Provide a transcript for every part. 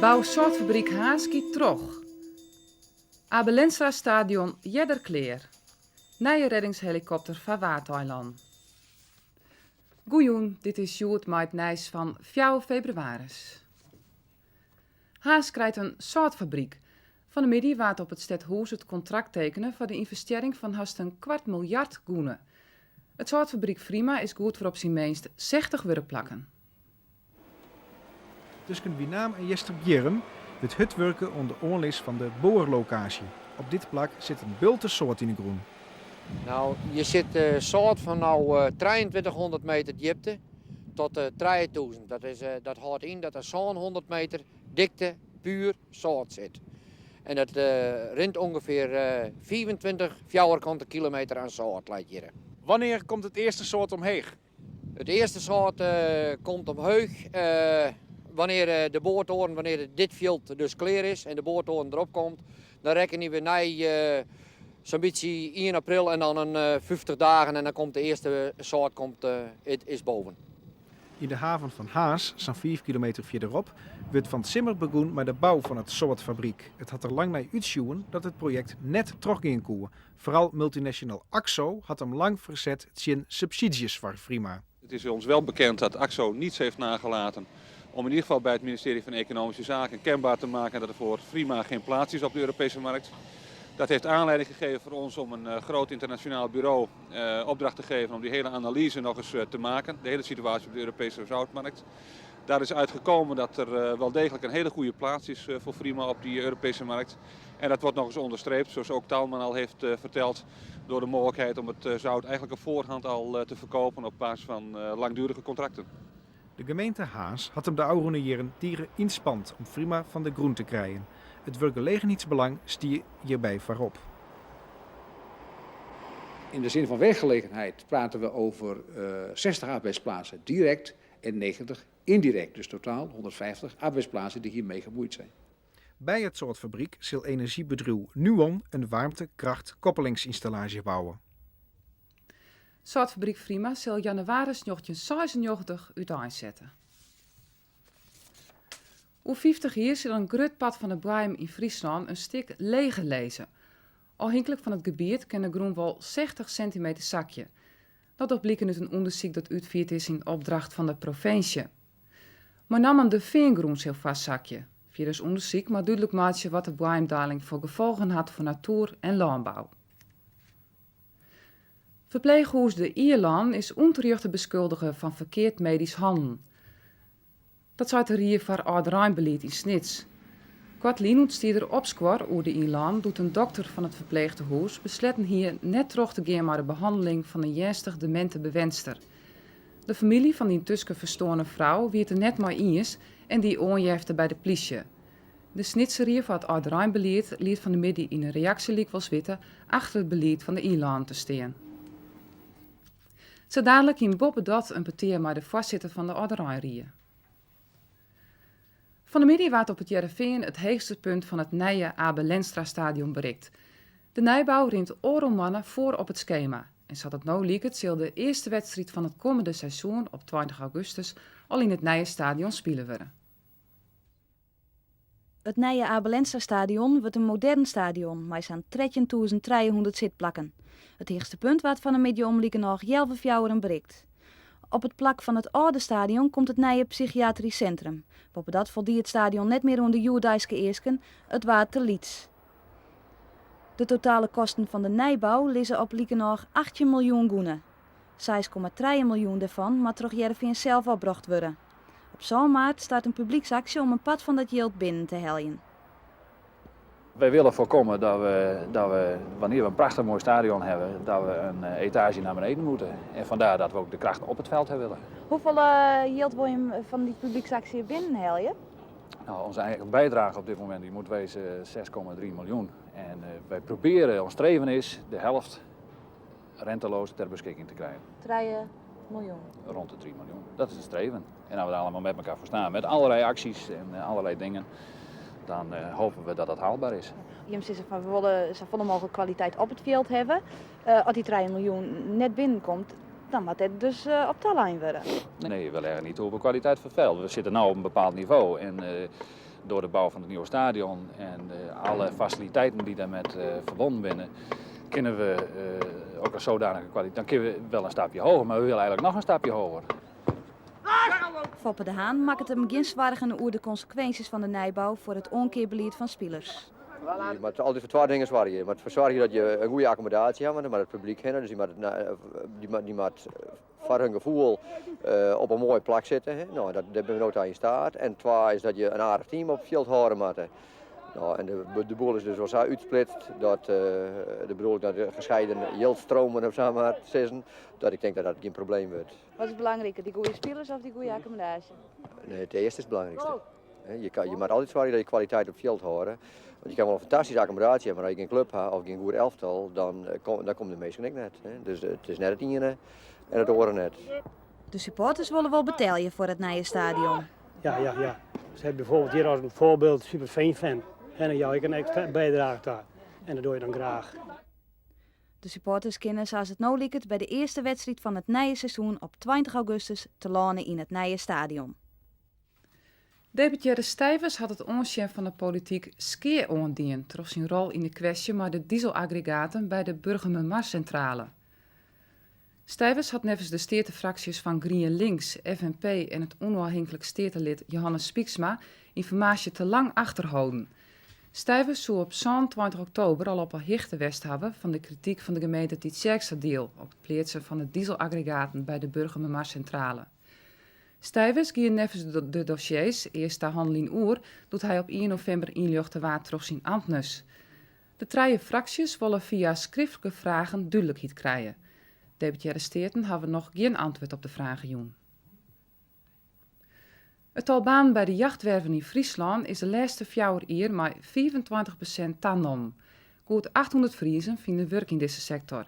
Bou sâltfabryk Harns giet troch. Abe Lenstra Stadion earder klear. Nije reddingshelikopter foar Waadeilannen. Goejûn, dit is Hjoed mei it nijs fan fjouwer febrewaris. Harns krijt in sâltfabryk. Fan 'e middei waard op it stedhûs it kontrakt tekene foar de ynvestearring fan hast in kwart miljard gûne. It sâltfabryk Frima is goed foar op syn minst 60 wurkplakken. Tusken Winaam en Easterbierrum wurdt hurd wurke oan de oanlis fan de boarlokaasje. Op dit plak sit in bulte sâlt yn 'e grûn. No, hjir sit sâlt fan no 2300 meter djipte tot 3000. Dat is, dat hâldt yn dat der 700 meter dikte puer sâlt sit. En dat rint ûngefear 25 fjouwerkante kilometer oan sâlt leit hjir. Wannear komt it earste sâlt omheech? It earste sâlt komt omheech wannear de boartoren, wannear dit fjild dus klear is en de boartoren derop komt, dan rekkenje we nei sa'n bytsje ien april en dan in 50 dagen en dan komt de earste sâlt komt, it is boven. Yn de haven fan Harns, sa'n fiif kilometer fierderop, wurdt fan 't simmer begûn mei de bou fan it sâltfabryk. It hat der lang nei útsjoen dat it projekt net trochgean koe. Foaral multinational Akzo hat him lang ferset tsjin subsydzjes foar Frima. Het is ons wel bekend dat Akzo niets heeft nagelaten om in ieder geval bij het ministerie van Economische Zaken kenbaar te maken dat er voor Frima geen plaats is op de Europese markt. Dat heeft aanleiding gegeven voor ons om een groot internationaal bureau opdracht te geven om die hele analyse nog eens te maken, de hele situatie op de Europese zoutmarkt. Daar is uitgekomen dat er wel degelijk een hele goede plaats is voor Frima op die Europese markt. En dat wordt nog eens onderstreept, zoals ook Talman al heeft verteld, door de mogelijkheid om het zout eigenlijk op voorhand al te verkopen op basis van langdurige contracten. De gemeente Harns hat him de ôfrûne jierren tige ynspand om Frima fan de grûn te krijen. It wurkgelegenheidsbelang stie hjirby foarop. In de zin van werkgelegenheid praten we over 60 arbeidsplaatsen direct en 90 indirect. Dus totaal 150 arbeidsplaatsen die hiermee gemoeid zijn. By it sâltfabryk sil enerzjybedriuw Nuon in waarmtekrachtkoppelingsynstallaasje bouwe. Sâltfabryk Frima sil jannewaris 1996 úteinsette. Oer 50 jier sil in grut part fan de boaiem yn Fryslân in stik leger lizze. Ôfhinklik fan it gebiet kin de grûn wol 60 sintimeter sakje. Dat docht bliken út in ûndersyk dat útfierd is yn opdracht fan de provinsje. Mei nammen de feangrûn sil foarsakje. Fierders ûndersyk moat dúdlik meitsje wat de boaiemdaling foar gefolgen hat foar natoer en lânbou. Ferpleechhûs De Ielânen is ûnterjochte beskuldige fan ferkeard medysk hanneljen. Dat seit de Rie foar âldereinbelied yn Snits. Koartlyn ûntstie der opskuor oer De Ielânen doe't in dokter fan it ferpleechtehûs besletten hie net troch te gean mei de behanneling fan in earnstich deminte bewenster. De famylje fan de yntusken ferstoarne frou wie it der net mei iens en die oanjefte by de plysje. De Snitser Rie foar it âldereinbelied liet fan 'e middei yn in reaksje lykwols witte achter it belied fan De Ielânen te stean. Sa dadlik yn Boppedat in petear mei de foarsitter fan de âldereinrie. Fan 'e middei waard op It Hearrenfean it heechste punt fan it nije Abe Lenstra Stadion berikt. De nijbou rint oardel moanne foar op it skema en sa't it no liket sil de earste wedstriid fan it kommende seizoen op 20 augustus al yn it nije stadion spile wurde. It nije Abe Lenstra Stadion wurdt in modern stadion mei sa'n 13,300 sitplakken. It heechste punt waard fan 'e middei om likernôch healwei fjouweren berikt. Op it plak fan it âlde stadion komt it nije psychiatrysk sintrum. Boppedat foldie it stadion net mear oan de hjoeddeiske easken, it waard te lyts. De totale kosten fan de nijbou lizze op likernôch 18 miljoen gûne. 6,3 miljoen dêrfan moat troch Hearrenfean sels opbrocht wurde. Op sân maart start in publyksaksje om in part fan dat jild binnen te heljen. Wij willen voorkomen dat we, wanneer we een prachtig mooi stadion hebben, dat we een etage naar beneden moeten. En vandaar dat we ook de kracht op het veld hebben willen. Hoefolle jild wolle jim fan dy publyksakje binnenhelje? Nou, onze eigen bijdrage op dit moment die moet wezen 6,3 miljoen. En wij proberen, ons streven is de helft renteloos ter beschikking te krijgen. 3 miljoen. Rond de 3 miljoen. Dat is het streven. En als we daar allemaal met elkaar voor staan, met allerlei acties en allerlei dingen, dan hopen we dat dat haalbaar is. Jim sizze fan we wolle safolle mooglik kwaliteit op it fjild hawwe. As dy 3 miljoen net binnenkomt, dan moat dit dus op talein wurde. Nee, we leggen niet over kwaliteit van het veld. We zitten nu op een bepaald niveau. En Door de bouw van het nieuwe stadion en alle faciliteiten die daarmee verbonden zijn, kunnen we ook een zodanige kwaliteit. Dan kunnen we wel een stapje hoger, maar we willen eigenlijk nog een stapje hoger. Foppe de Haan makket him gjin soargen oer de konsekwinsjes fan de nijbou foar it oankeapbelied fan spilers. Je moat altyd foar twa dingen soargje. Je moat foar soargje dat je in goede akkommodaasje hawwe, mar it publyk hinne, dus dy moat foar hun gefoel op in moai plak sitte. No, dat, dêr binne we no ta yn steat. En twa is dat je in aardich team op it fjild hâlde moatte. No, en de boel is dus wol sa útsplitst dat de bedoel ik dat de gescheiden jildstromen om sa mar te sizzen, dat ik tink dat dat gjin probleem wurdt. Wat is belangriker, dy goede spilers of dy goede akkommodaasje? Nee, it earste is it belangrykste. Je, kan, je moat altyd soargje dat je kwaliteit op it fjild hâlde. Want je kan wol in fantastyske akkommodaasje hawwe, mar as je gjin klup hawwe of gjin goed elftal, dan komme de minsken ek net. Dus it is net it iene en it oare net. De supporters wolle wol betelje foar it nije stadion. Ja, ja, ja. Ze hebben bijvoorbeeld hier als een voorbeeld Superveen-fan. En dan jou ik een extra bijdrage daar. En dat doe je dan graag. De supporters kinne, sa as it no liket, by de earste wedstriid fan it nije seizoen op 20 augustus telâne yn it nije stadion. Deputearre Stijvers hat it oansjen fan de polityk skea oandien troch syn rol yn de kwestje mei de dieselaggregaten by de Burgumermarsintrale. Stijvers hat neffens de steatefraksjes fan GrienLinks, FNP en it ûnôfhinklik steatelid Johannes Spyksma ynformaasje te lang achterholden. Stijvers soe op 27 oktober al op 'e hichte west hawwe fan de krityk fan de gemeente Tytsjerksteradiel op it pleatsen fan de dieselaggregaten by de Burgumermarsintrale. Stijvers gie neffens de dossiers earst ta hanneljen oer doe't hy op ien novimber ynljochte waard troch syn amtners. De trije fraksjes wolle fia skriftlike fragen dúdlikheid krije. Deputearre Steaten hawwe noch gjin antwurd op de fragen jûn. It tal banen by de jachtwerven yn Fryslân is de lêste fjouwer jier mei 25% tanommen. Goed 800 Friezen fine wurk yn dizze sektor.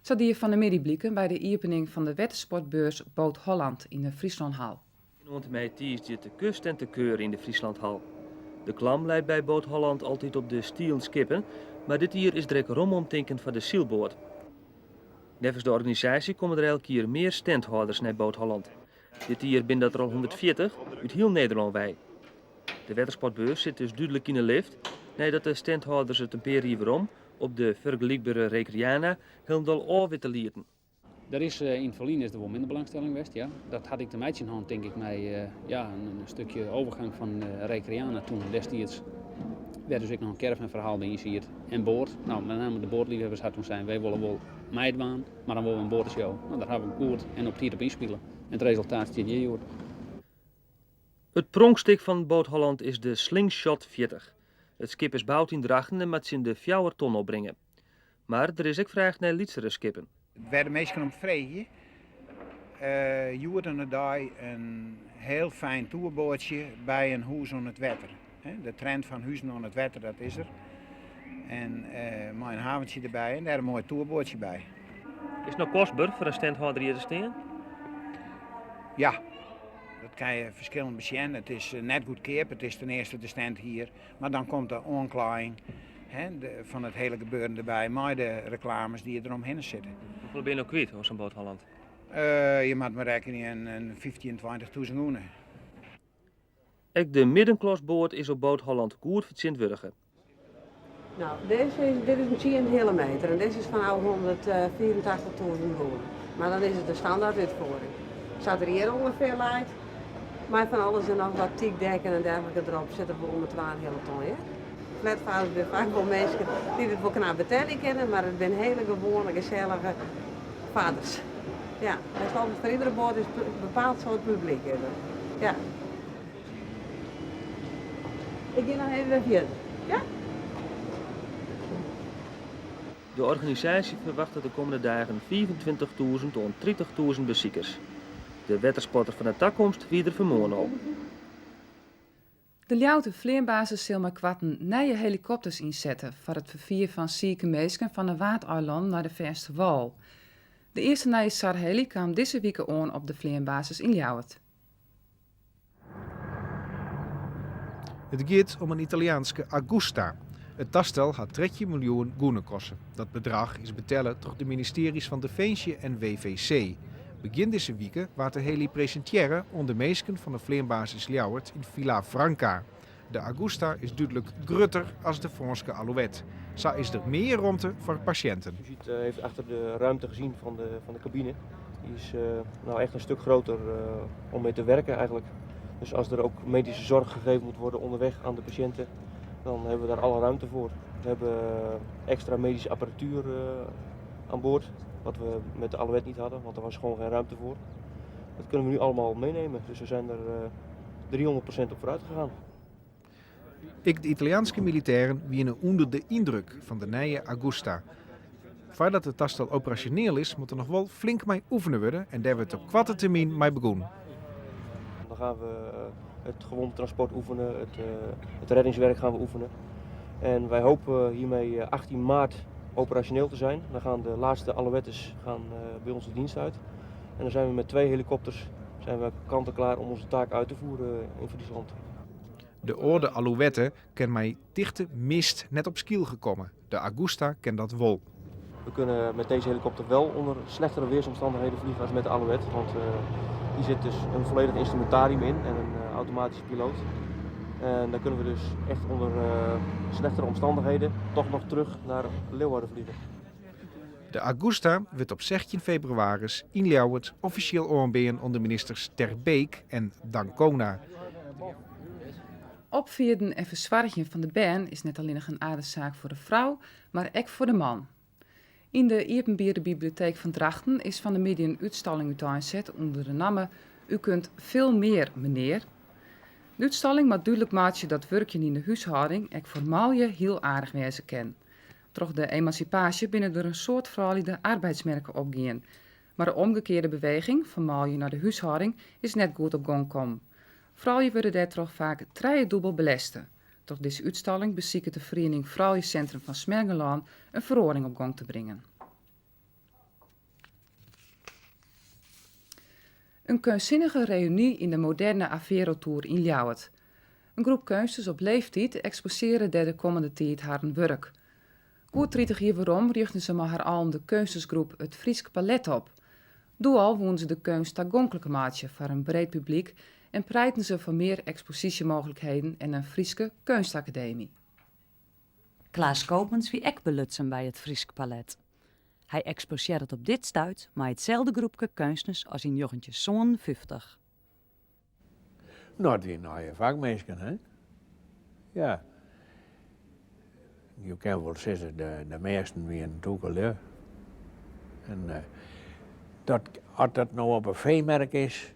Sa die fan 'e middei bliken by de iepening fan de wettersportbeurs Boot Holland yn de Fryslânhal. Oant en mei tiisdei te kust en te keur yn de Frieslandhal. De klam leit by Boot Holland altyd op de stielen skippen, mar dit jier is der ek rom omtinken foar de sylboat. Neffens de organisaasje komme der elk jier mear standhâlders nei Boot Holland. Dit jier binne dat der al 140 út hiel Nederlân wei. De wettersportbeurs sit dus dúdlik yn 'e lift, neidat de standhâlders it in pear jier werom op de fergelykbere Recreana hielendal ôfwitte lieten. Der is yn it ferline is der wol minder belangstelling west, ja. Dat hat ek te meitsjen hân, tink ik, mei ja, in stukje overgang fan Recreana toen destiids. Wêr dus ek noch in caravanferhaal by yn siet en boat. No, met name de boatliefhebbers ha toen sein, wy wolle wol meidwaan, mar dan wolle we in boateshow. No, dêr hawwe we goed en op tiid op ynspile. En it resultaat stiet hjir hjoed. It pronkstik fan Boot Holland is de Slingshot 40. It skip is boud yn Drachten en moat tsjin de fjouwer ton opbringe. Mar der is ek fraach nei lytsere skippen. Wêr de minsken om freegje, hjoed oan de dei in hiel fijn toerboatsje by in hûs oan it wetter. De trend fan huzen oan it wetter, dat is der. En mei in haventsje derby en dêr in moai toerboatsje by. Is it no kostber foar in standhâlder hjir te stean? Ja, dat kan je ferskillend besjen. It is net goedkeap, it is ten earste de standhier, mar dan komt de oanklaaiïng fan it hiele gebeuren derby mei de reklames dy't der omhinne sitte. Hoefolle binne je no kwyt oan sa'n Boot Holland? Je moatte mar rekkenje in 15, 20.000 gûne. Ek de middenklasboat is op Boot Holland goed fertsjintwurdige. No, dizze is, dit is in tsien heale meter en dizze is fan ôf 185.000 gûne. Mar dan is it de standaard útfiering. Sa't er hjir ûngefear leit, mei fan alles en noch wat tykdekken en dergelike derop, sit er wol om de twa-en-in heale ton, hear. Flatfarders binne faak wol minsken dy't it wol knap betelje kinne, mar it binne hiele gewoane, gesellige farders. Ja, dat is altyd foar iedere boat is in bepaald soart publyk. Ja. Ik gean noch even wer fierder. Ja? De organisaasje ferwachtet de kommende dagen 25.000 oant 30.000 besikers. De wettersporter fan de takomst wie der fanmoarn al. De Ljouwerter fleanbasis sil mei koarten nije helikopters ynsette foar it ferfier fan sike minsken fan de Waadeilannen nei de fêste wâl. De earste nije SAR-heli kaam dizze wike oan op de fleanbasis yn Ljouwert. It giet om in Italiaanske Agusta. It tastel hat 13 miljoen gûne koste. Dat bedrach is betelle troch de ministearjes fan Definsje en WVC. Begjin dizze wike waard de heli presintearre oan de minsken fan de fleanbasis Ljouwert yn Villa Franca. De Agusta is dúdlik grutter as de Frânske Alouette. Sa is der mear romte foar pasjinten. U ziet, heeft achter de ruimte gezien van de cabine. Die is nou echt een stuk groter om mee te werken eigenlijk. Dus als er ook medische zorg gegeven moet worden onderweg aan de patiënten, dan hebben we daar alle ruimte voor. We hebben extra medische apparatuur aan boord, wat we met de Alouette niet hadden, want er was gewoon geen ruimte voor. Dat kunnen we nu allemaal meenemen, dus we zijn er 300% op vooruit gegaan. Ek de Italiaanske militêren wiene ûnder de yndruk fan de nije Agusta. Foardat it tastel operasjoneel is, moat der noch wol flink mei oefene wurde en dêr wurdt op koarte termyn mei begûn. Dan gaan we het gewondentransport oefenen, het reddingswerk gaan we oefenen. En wij hopen hiermee 18 maart operationeel te zijn. Dan gaan de laatste Alouettes bij ons de dienst uit. En dan zijn we met 2 helikopters zijn we kant-en-klaar om onze taak uit te voeren in Friesland. De âlde Alouette kin mei tichte mist net op Skylge komme. De Agusta kin dat wol. We kunnen met deze helikopter wel onder slechtere weersomstandigheden vliegen als met de Alouette. Want hier zit dus een volledig instrumentarium in en een automatische piloot. En dan kunnen we dus echt onder slechtere omstandigheden toch nog terug naar Leeuwarden vliegen. De Agusta wurdt op 16 febrewaris yn Ljouwert offisjeel oanbean oan de ministers Ter Beek en D'Ancona. Opfieden en fersoargjen fan de bern is net allinnich in aardige saak foar de frou, mar ek foar de man. Yn de iepenbiere biblioteek fan Drachten is fan 'e middei in útstalling úteinset ûnder de namme U kunt veel meer, meneer. De útstalling moat dúdlik meitsje dat wurkjen yn de húshâlding ek foar manlju hiel aardich wêze kin. Troch de emansipaasje binne der in soad froulju de arbeidsmerk opgien. Mar de omgekearde beweging, fan manlju nei de húshâlding, is net goed op gong kommen. Froulju wurde dêrtroch faak trijedûbel belêste. Troch dizze útstalling besiket de feriening Frouljuscentrum fan Smellingerlân in feroaring op gong te bringen. In keunstsinnige reüny yn de moderne Avérotoer yn Ljouwert. In groep keunstners op leeftiid eksposearje dêr de kommende tiid harren wurk. Goed 30 jier werom rjochten se mei har allen de keunstnersgroep It Frysk Palet op. Doe al woene se de keunst tagonkliker meitsje foar in breed publyk en pleiten se foar mear eksposysjemooglikheden en in Fryske keunstakademy. Klaas Koopmans wie ek belutsen by it Frysk Palet. Hy eksposearret op dit stuit mei itselde groepke keunstners as yn 1957. No, it wiene nije fakminsken, hè? Ja. Jo kinne wol sizze, de measten wiene tûke lju. En dat, as dat no op 'e feemerk is,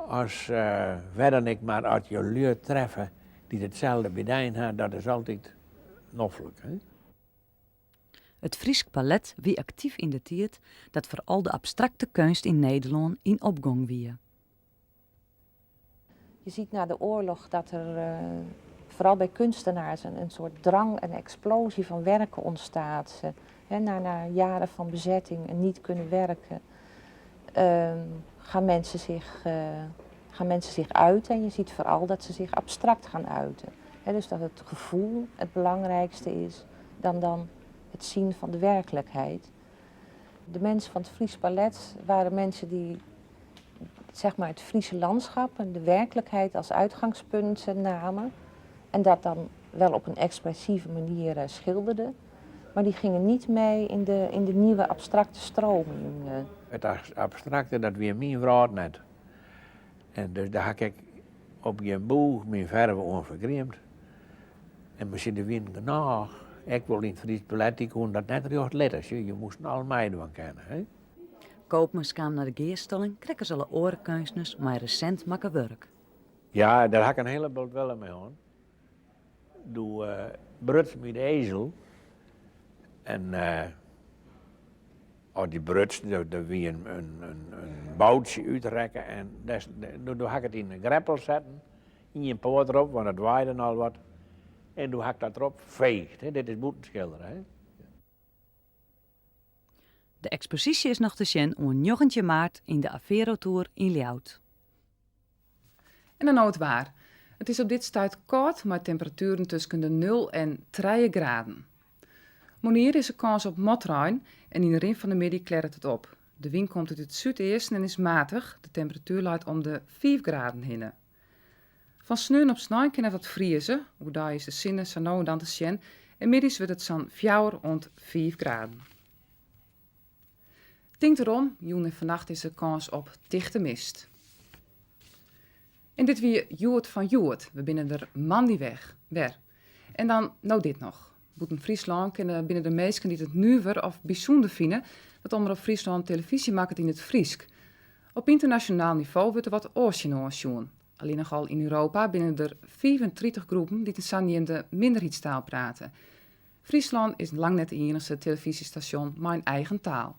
as wêr dan ek mar, as jo lju treffe dy't itselde bedijn ha, dat is altyd noflik, hè? It Frysk Palet wie aktyf yn de tiid dat foaral de abstrakte keunst yn Nederlân yn opgong wie. Je ziet na de oorlog dat er vooral bij kunstenaars een soort drang, een explosie van werken ontstaat. Na jaren van bezetting en niet kunnen werken, gaan mensen zich uiten. En je ziet vooral dat ze zich abstract gaan uiten. Dus dat het gevoel het belangrijkste is dan het zien van de werkelijkheid. De mensen van het Fries Palet waren mensen die het Friese landschap en de werkelijkheid als uitgangspunt namen. En dat dan wel op een expressieve manier schilderden. Maar die gingen niet mee in de nieuwe abstracte stroming. Het abstracte, dat wie myn wrâld net. En dus dêr ha ik op gjin boech myn ferve oan fergriemd. En miskien der wiene genôch, ek wol yn it Frysk Palet, dy koene dat net rjocht litte. Sjoch, je moasten al meidwaan kinne. Hè? Koopmans kaam nei de gearstalling krekt as alle oare keunstners mei resint makke wurk. Ja, dêr ha ik in hiele bult wille mei hân. Doe bruts my de ezel. En oh, dy bruts, der wie in boutsje útrekke en doe ha ik it yn de greppel setten, ien poat derop, want it waaide al wat. En doe ha ik dat derop feegd. Hè. Dit is bûten skildere. Hè. De eksposysje is noch te sjen oant 19 maart yn de Avérotoer yn Ljouwert. En dan no it waar. It is op dit stuit kâld mei temperatueren tusken de 0 en 3 graden. Moarnier is der kâns op motrein en yn de rin fan de middei klearret it op. De wyn komt út it súdeasten en is matich. De temperatuer leit om de 5 graden hinne. Fan sneon op snein kin it wat frieze. Oerdei is de sinne sa no en dan te sjen en middeis wurdt it sa'n fjouwer oant fiif graden. Tink derom, jûn en fannacht is der kâns op tichte mist. En dit wie Hjoed fan Hjoed. We binne der moandei weg, wer. En dan no dit noch. Bûten Fryslân kinne binne der minsken dy't it nuver of bysûnder fine dat Omrop Fryslân telefyzje makket yn it Frysk. Op ynternasjonaal nivo wurdt der wat oars tsjinoan sjoen. Allinnich al yn Europa binne der 35 groepen dy't in saneamde minderheidstaal prate. Fryslân is lang net de iennichste telefyzjestasjon mei in eigen taal.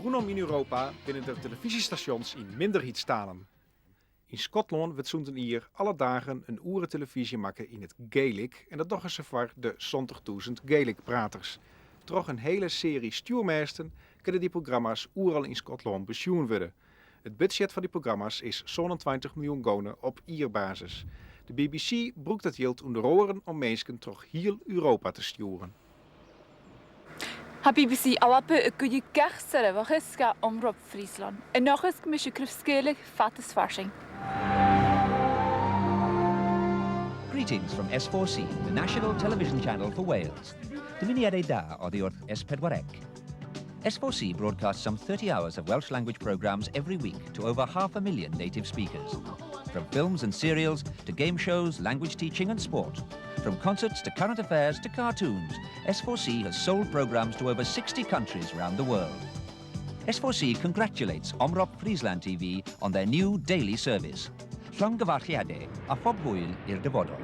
Rûnom yn Europa binne der telefyzjestasjons yn minderheidstalen. Yn Skotlân wurdt sûnt in jier alle dagen in oere telefyzje makke yn it Gaelic en dat dogge se foar de 70.000 Gaelic-praters. Troch in hele searje stjoermêsten kinne dy programma's oeral yn Skotlân besjoen wurde. It budzjet foar dy programma's is 27 miljoen gûne op jierbasis. De BBC brûkt dat jild ûnder oaren om minsken troch hiel Europa te stjoeren. Tá BBC Alba i gcoinne gach seirbheachas ga Omrop Fryslân. In nochas go mise cruimh fat is fairsing. Greetings from S4C, the national television channel for Wales. Dymuniadau da oddi wrth S4C. S4C broadcasts some 30 hours of Welsh language programmes every week to over half a million native speakers. From films and serials to game shows, language teaching and sport. From concerts to current affairs to cartoons, S4C has sold programmes to over 60 countries around the world. S4C congratulates Omrop Fryslân TV on their new daily service. Llongyfarchiadau a phob hwyl i'r dyfodol.